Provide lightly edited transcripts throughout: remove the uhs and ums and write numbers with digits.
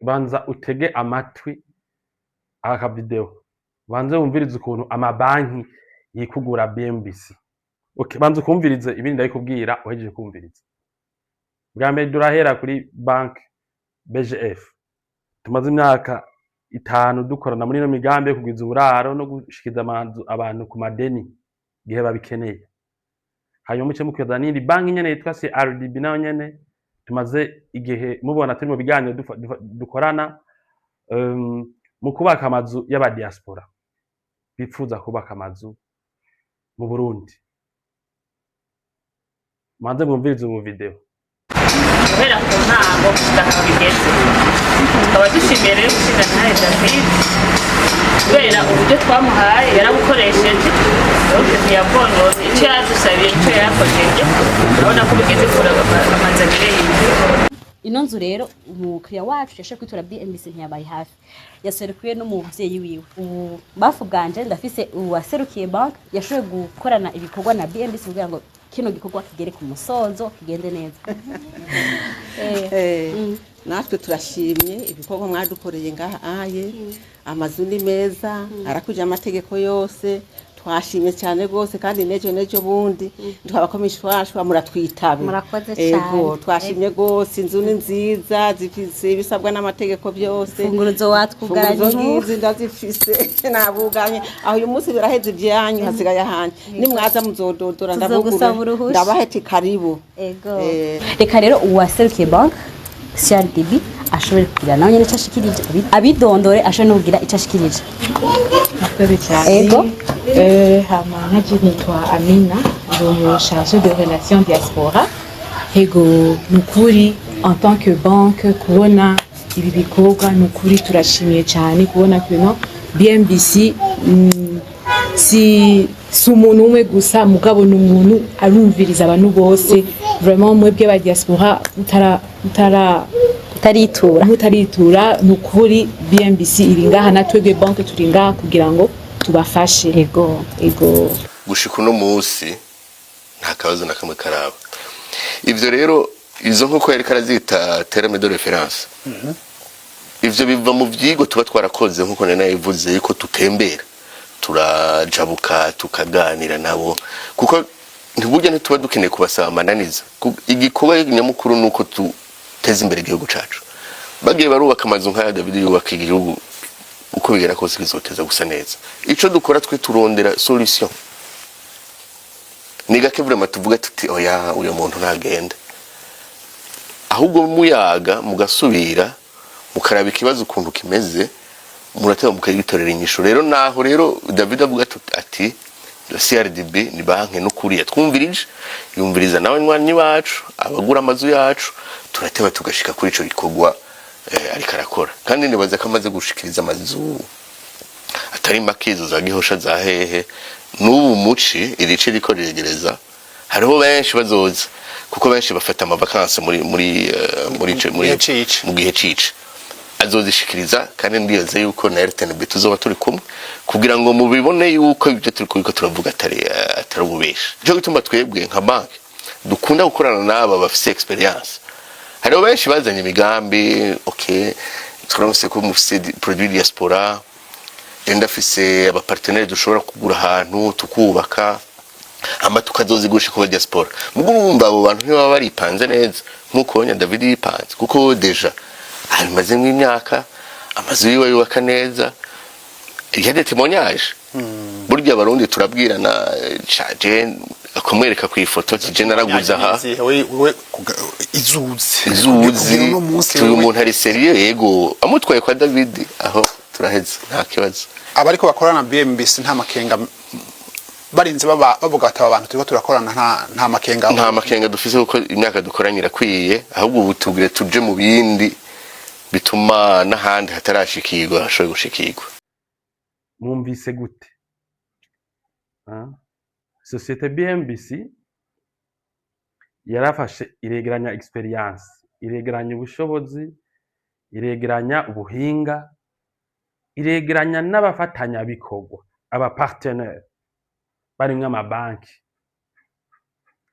Banza utege amatwi aka video, banze wumvirize ukuntu amabanki yikugura BMBC. Okay, banza ukumvirize, ibindi ndabikubwira uhejeje kumviriza. Bwa mbere durahera kuri bank BGF. Tumaze imyaka 5 dukorana muri ino migambi yo kugwiza uburaro no gushikiza amazu abantu ku madeni igihe babikeneye. Hanyuma muce mukwiza n'indi banki nyene yitwa CRDB, nayo nyene tumaze igihe mubona turi mu biganiro dukorana mu kubaka amazu y'aba diaspora bipfuza kubaka amazu mu Burundi. Manze mwumvirize ubu video. Guhera ku ntango gushika aho bigeze, tukaba dushimiye rero umushingantahe David kubera uburyo twamuhaye yarabukoresheje, donc ntiyabwononye. Icyo yadusabiye, icyo yakojeje, urabona ko bigeze kure, amazu abereye inzu. Ino nzu rero, umukiriya wacu yashoboye kwitura BMBC, ntiyabaye hafi, yaserukiwe n'umuvyeyi wiwe. Ubu bafu bwanje ndafise uwaserukiye bank yashoboye gukorana ibikorwa na BMBC kugira ngo kino gikorwa kigere ku musozo, kigende neza. Natwe turashimye ibikorwa mwadukoreye ngaha aye. Amazu ni meza, arakwije amategeko yose. Twashimye cyane rwose, kandi nejo nejo bundi twabakomishwashwa muratwitabe. Murakoze Ego, cyane. twashimye rwose, inzu ni nziza, zifise ibisabwa n'amategeko byose. Funguruzo watwugaranye. Funguruzo ngizi ndazifise, nabuganye aho. Uyu munsi biraheze ibyanyu, hasigaye ahanje. Nimwaza muzododora. Tuzogusaba Ndabugurura, uruhusha. ndabaheti karibu. Ego. Reka rero uwaserukiye bank CRDB ashobore kugira nawe nyene ico ashikirije, abidondore, ashobore no kugira ico ashikirije. Murakoze cyane. Ego. Hama nkaje nitwa Amina, ndi umu chargé de relations diaspora. Ego, nukuri en tant que banque kubona ibi bikorwa, nukuri turashimiye cyane kubona ko no BMBC si umuntu umwe gusa, mugabo ni umuntu arumviriza abantu bose. Vraiment mwebwe ba diaspora utara utaritura, mutaritura, ni ukuri BMBC iri ngaha, na twebwe banque turi ngaha kugira ngo tubafashe. Ego. Ego. Gushika uno munsi nta kabazo na kamwe karaba. Ivyo rero, izo nkuko yariko arazita terme de référence, ivyo biva mu vyigwa tuba twarakoze, nkuko nari nabivuze yuko tutembera, turajabuka, tukaganira nabo, kuko ntiburya ntituba dukeneye kubasaba amananiza. Igikorwa nyamukuru ni uko duteza imbere igihugu cacu. Bagiye barubaka amazu nk'aya David yubaka, igihugu uko bigera kose kizoteza gusa neza. Ico dukora twe, turondera solution. Ni gake vraiment tuvuga tuti: "Oya, uyo muntu ntagende." Ahubwo muyaga, mugasubira mukaraba ikibazo ukuntu kimeze, murateba mukagitorera inyishu. Rero naho rero David avuga ati CRDB ni banki n'ukuri yatwumvirije, yumviriza n'abanywanyi bacu, abagura amazu yacu, turateba tugashika kuri ico gikorwa ariko arakora. Kandi nibaza ko amaze gushikiriza amazu atari make, izo za Gihosha, za hehe. N'ubu muci irice riko riregereza, hariho benshi bazoza, kuko benshi bafata ama vacances muri gihe cici. Mu gihe cici azozishikiriza. Kandi ndibaza yuko na RTNB tuzoba turi kumwe kugira ngo mubibone yuko ibyo turi kuriko turavuga atari ububeshi. Nico gituma twebwe nka banki dukunda gukorana n'aba bafise expérience. Hariho benshi bazanye imigambi: "Okay, turamutse ko mufise produit diaspora, je ndafise aba partenaire, dushobora kugura ahantu tukubaka, hama tukazozigurisha ku ba diaspora." Mugo urumva abo bantu ntibaba baripanze neza nk'uko wonya David yipanze, kuko déjà abimazemo imyaka, amazu yiwe yubaka neza, il y a des témoignages. Burya Abarundi turabwirana, je akamwereka ku ifoto ati: "Je naraguze aha." Wewe izuzi. Izuzi. Kugira uno munsi tuyu wewe- muntu ari sérieux. Yego, amutwaye kwa David aho turaheze, nta kibazo. Abariko bakorana na BMBC nta makenga barinze baba bavuga bati: "Aba bantu turiko turakorana nta makenga"? Nta makenga dufise, kuko imyaka dukoranye irakwiye. Ahubwo ubu tubwire tuje mu bindi bituma n'ahandi hatarashikirwa hashoboye gushikirwa. Mwumvise gute? Ah? Société BMBC yarafashe iregeranya expérience, iregeranya ubushobozi, iregeranya ubuhinga, iregeranya n'abafatanyabikorwa, aba partenaire barimwo amabanki,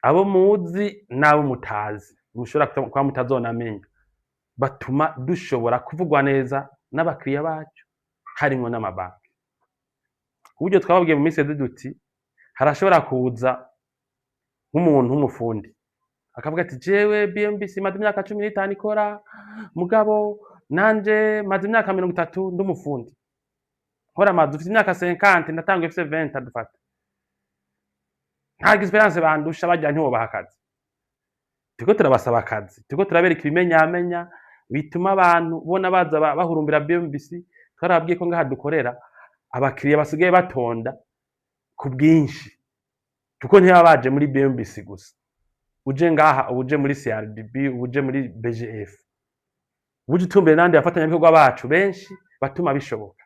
abo muzi n'abo mutazi, mushobora kuba mutazonamenya. Batuma dushobora kuvugwa neza n'abakiriya bacu, harimwo n'amabanki. Ku buryo twababwiye mu minsi iheze duti harashobora kuza nk'umuntu w'umufundi akavuga ati: "Jewe BMBC maze imyaka 15 ikora, mugabo nanje maze imyaka 30 ndi umufundi nkora amazu, ufite imyaka 50, ndatanguye mfise 20, dufata nta expérience bandusha, barya ntiwobaha akazi." Turiko turabasaba akazi, turiko turabereka ibimenyamenya bituma abantu bona baza bahurumbira BMBC. Twarababwiye ko ngaha dukorera abakiriya basigaye batonda ku bwinshi, kuko ntibaba baje muri BMBC gusa. Uje ngaha uba uje muri CRDB, uba uje muri BGF, uje utumbere n'abandi bafatanyabikorwa bacu benshi batuma bishoboka.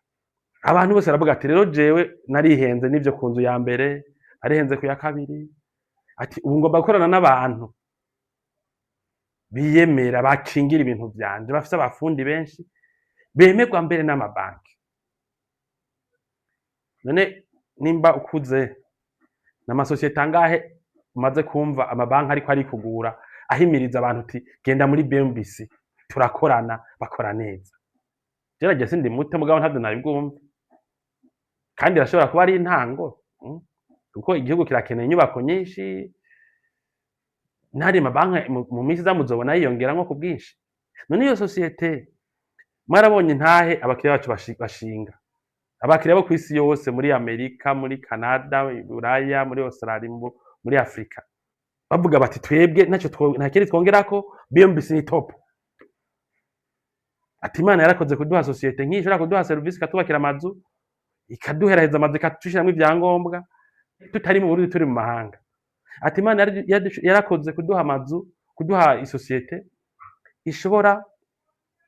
Abantu bose baravuga ati: "Rero jewe narihenze n'ivyo ku nzu ya mbere, narihenze ku ya kabiri," ati: "Ubu ngomba gukorana n'abantu biyemera, bakingira ibintu vyanje, bafise abafundi benshi bemerwa mbere n'amabanki." None nimba ukuze, n'amasosiyete angahe umaze kumva amabanki ariko arikugura, ahimiriza abantu uti: "Genda muri BMBC, turakorana, bakora neza"? Gerageza, sindi muto, mugabo ntavyo nari bwumve. Kandi irashobora kuba ari intango, kuko igihugu kirakeneye inyubako nyinshi, n'ari mabanki mu minsi iza muzobona yiyongeramwo ku bwinshi. None iyo sosiyete mwarabonye intahe abakiriya bacu bashinga, abakiriya bo kw'isi yose, muri Amerika, muri Canada, Buraya, muri Australia, muri Afrika, bavuga bati: "Twebwe ntacyo nta kindi twongerako, BMBC ni top." Ati: "Imana yarakoze kuduha sosiyete nk'iyi ishobora kuduha serivisi, ikatubakira amazu, ikaduheraheza amazu, ikadushiramwo ibyangombwa tutari mu Burundi, turi mu mahanga." Ati: "Imana yarakoze kuduha amazu, kuduha isosiyete ishobora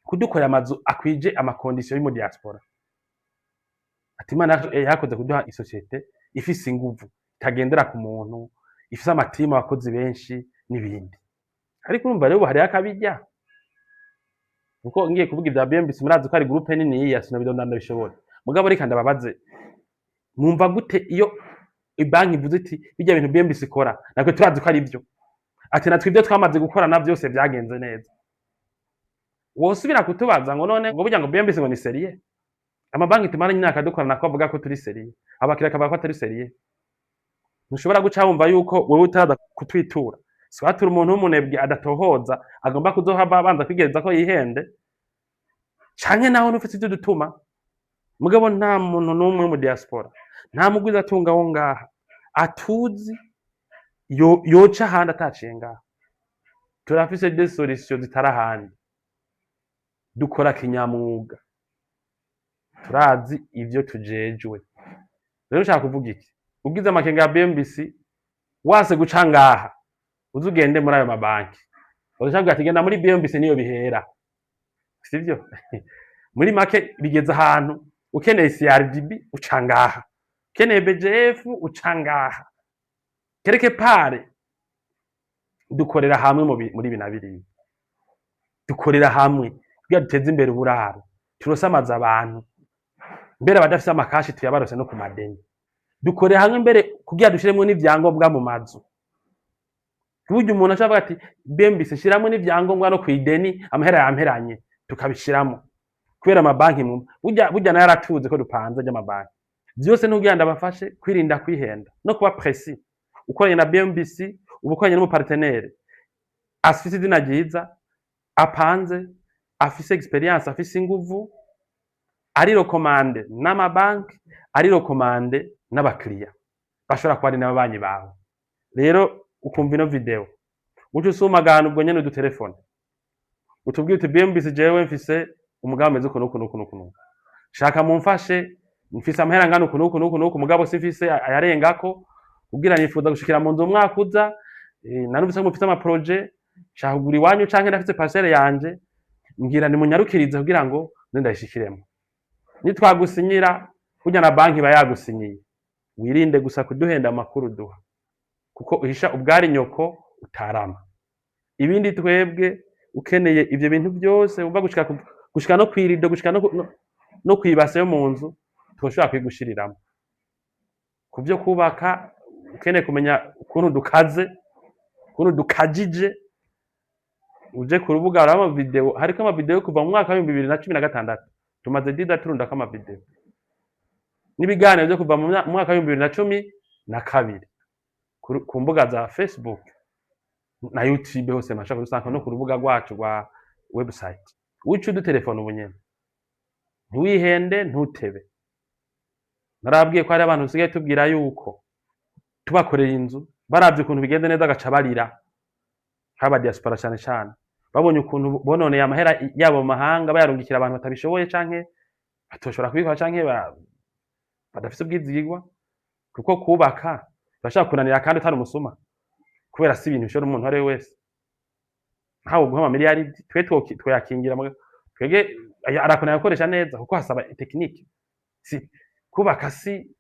kudukorera amazu akwije ama conditions yo mu diaspora." Ati: "Imana yarakoze kuduha isosiyete ifise inguvu, itagendera ku muntu, ifise ama team, abakozi benshi n'ibindi." Ariko urumva rero ubu hariho akabirya, kuko ngiye kuvuga ibya BMBC, murazi ko ari groupe nini ya sinabidonda ndabishobora. Mugabo reka ndababaze: mwumva gute iyo ibanki ivuze iti: "Bijya bintu BMBC ikora natwe turazi ko ari byo," ati: "Natwe ibyo twamaze gukorana byose byagenze neza"? Wosubira kutubaza ngo none ngo burya ngo BMBC ngo ni sérieux? Amabanki tumaranye imyaka dukorana ko avuga ko turi sérieux, abakiriya akavuga ko atari sérieux, ntushobora guca wumva yuko wewe utaza kutwitura? Swatura umuntu w'umunebwe adatohoza, agomba kuzohava abanza kwigereza ko yihende, canke naho nufise ivyo dutuma. Mugabo nta muntu n'umwe wo mu diaspora, nta mugwiza atunga wo ngaha atuzi yoca ahandi ataciye ngaha. Turafise des solutions zitari ahandi, dukora kinyamwuga, turazi ivyo tujejwe. Rero ushaka kuvuga iki? Ugize amakenga ya BMBC, wase guca ngaha, uze ugende muri ayo mabanki, ushaka ati: "Genda muri BMBC, niyo bihera." Sivyo? Muri make bigeze ahantu ukeneye CRDB uca ngaha, ukeneye BGF uca ngaha. Quelque part dukorera hamwe muri ibi na biriya, dukorera hamwe kugira duteze imbere uburaro, turose amazu abantu, mbere abadafise ama cash tuyabarose no ku madeni. Dukorera hamwe mbere kugira dushiremwo n'ivyangombwa mu mazu, kuburyo umuntu ashobora kuvuga ati: "BMBC shiramwo n'ivyangombwa no kw'ideni, amahera yamperanye," tukabishiramo. Kubera amabanki mu burya nayo aratuzi ko dupanze ry'amabanki vyose, n'ukugira ndabafashe kwirinda kwihenda no kuba précis. Ukoranye na BMBC uba ukoranye n'umu partenaire afise izina ryiza, apanze, afise expérience, afise inguvu, ari recommandé n'amabanki, ari recommandé n'abakiriya bashobora kuba ari n'ababanyi bawe. Rero ukumva ino video, uca usumagana ubwo nyene udutelefone, utubwire uti: "BMBC, jewe mfise umugambi umeze uku n'uku n'uku n'uku n'uku, shaka mumfashe, mfise amahera angana uku n'uku n'uku n'uku, mugabo simfise ayarengako, kugira nifuza gushikira mu nzu umwaka uza, narumvise ko mufise ama projets, nshaka kugura iwanyu canke ndafise parcelle yanje, mbwira nimunyarukirize kugira ngo nze ndayishikiremo." Nitwagusinyira, burya na banki iba yagusinyiye. Wirinde gusa kuduhenda amakuru duha, kuko uhisha ubwari nyoko utarama. Ibindi twebwe ukeneye ivyo bintu byose wumva, gushika no kwirido, gushika no kwibase yo mu nzu, twoshobora kwigushiriramo. Ku byo kubaka, ukeneye kumenya ukuntu dukaze, ukuntu dukajije. Uje ku rubuga hariho amavideo, hariko amavideo kuva mu mwaka wa 2016. Tumaze 10 ans turundako amavideo n'ibiganiro vyo kuva mu mwaka wa 2012 ku mbuga za Facebook na YouTube hose mashaka kudusanga, no ku rubuga rwacu rwa website. Uce udutelefone ubu nyene, ntiwihende, ntutebe. Narabwiye ko hari abantu dusigaye tubwira yuko tubakoreye inzu, baravye ukuntu bigende neza agaca barira, nk'aba diaspora cane cane, babonye ukuntu bononeye amahera yabo mu mahanga, bayarungikira abantu batabishoboye canke batoshobora kubikora canke badafise ubwizigirwa, kuko kubaka birashobora kunanira kandi utari umusuma, kubera si ibintu bishobora umuntu uwo ari we wese. Ntawe guha amamiliyaridi, twe twoyakingira twege arakunanira gukoresha neza, kuko hasaba technique. Si kubaka, si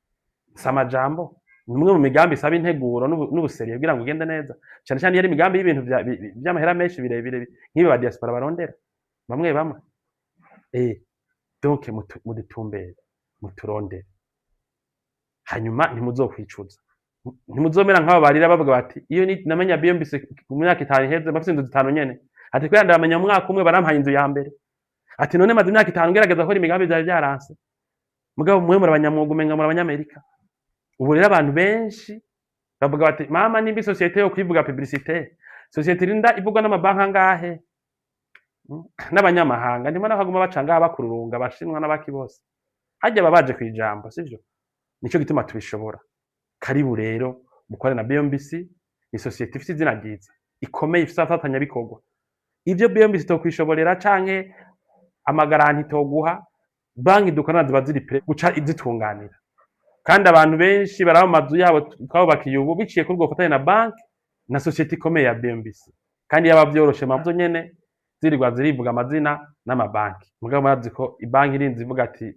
amajambo, ni umwe mu migambi isaba integuro n'ubu sérieux kugira ngo ugende neza, cane cane iyo ari imigambi y'ibintu vy'amahera menshi birebire nk'ibi ba diaspora barondera bamwe bamwe. Donc mudutumbere, muturondere, hanyuma ntimuzokwicuza, ntimuzomera nk'abo barira bavuga bati: "Iyo ni namenya BMBC mu myaka 5 iheze, bafise inzu zitanu nyene." Ati: "Kubera ndabamenya mu mwaka umwe, barampaye inzu ya mbere." Ati: "None maze imyaka 5 ngerageza gukora imigambi, vyari vyaranse, mugabo mwe muri abanyamwuga, umenga muri abanyamerika." Ubu rero abantu benshi bavuga bati: "Mama, nimba isosiyete yo kwivuga publicité, sosiyete irinda ivugwa n'amabanki angahe?" N'abanyamahanga ndimo nakaguma baca ngaha bakururunga, abashinwa n'abaki bose harya baba baje kwijambo, sivyo? Nico gituma tubishobora. Karibu rero mukore na BMBC. Ni sosiyete ifite izina ryiza, ikomeye, ifite abafatanyabikorwa. Ivyo BMBC tokwishoborera canke ama garanties toguha, banki dukorana ziba ziri prêt guca izitunganira. Kandi abantu benshi baraba amazu yabo twabubakiye ubu biciye kuri ubwo bufatanye na banki na sosiyete ikomeye ya BMBC. Kandi yaba vyoroshe mazo nyene zirirwa zirivuga amazina n'amabanki, mugabo murazi ko ibanki irinze ivuga ati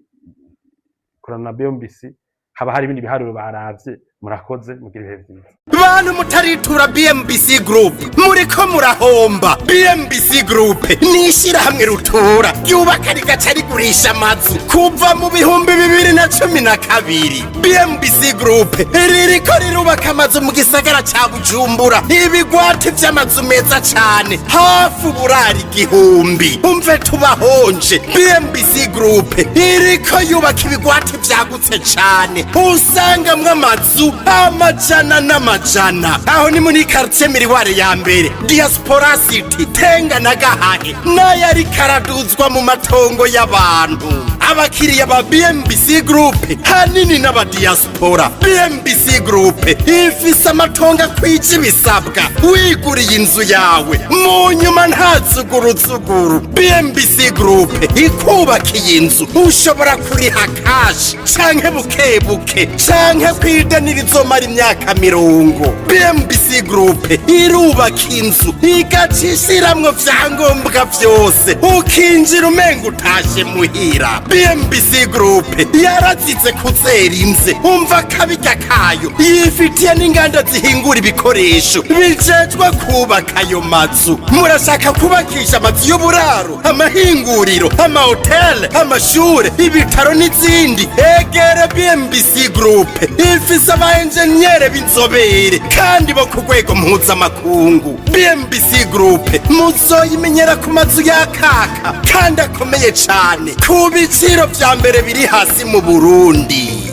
korana na BMBC, haba hari ibindi biharuro baravye. Murakoze, mugira ibihe vyiza. Bantu mutaritura BMBC Group, muriko murahomba. BMBC Group ni ishyirahamwe rutura ryubaka rigaca rigurisha amazu kuva mu 2012. BMBC Group ririko rirubaka amazu mu gisagara ca Bujumbura, ibigwati vy'amazu meza cane, hafi uburari 1000. Umve tubahonje, BMBC Group iriko yubaka ibigwati vyagutse cane, usangamwo amazu amajana n'amajana. Aho ni muri quartier Miroir ya mbere, Diaspora City, Tenga na Gahahe, n'ayo ariko araduzwa mu matongo y'abantu. Abakiriya ba BMBC Group hanini n'abadiaspora. BMBC Group ifise amatongo akwije ibisabwa, wiguriye inzu yawe mu nyuma nta zuguruzuguru. BMBC Group ikubakiye inzu, ushobora kuriha cash canke buke buke canke kwideni rizomara imyaka 50. BMBC Group irubaka inzu igaca ishiramwo vyangombwa vyose, ukinjira umenga utashe muhira. BMBC Group yarazize kuzera inze, umva akabirya kayo, yifitiye n'inganda zihingura ibikoresho bijejwe kubaka ayo mazu. Murashaka kubakisha amazu y'uburaro, amahinguriro, amahoteli, amashure, ibitaro n'izindi? Egere BMBC Group, ifise aba enjeniyere b'inzobere kandi bo ku rwego mpuzamakungu. BMBC Group muzoyimenyera ku mazu yakaka kandi akomeye cane, ku biciro vya mbere biri hasi mu Burundi.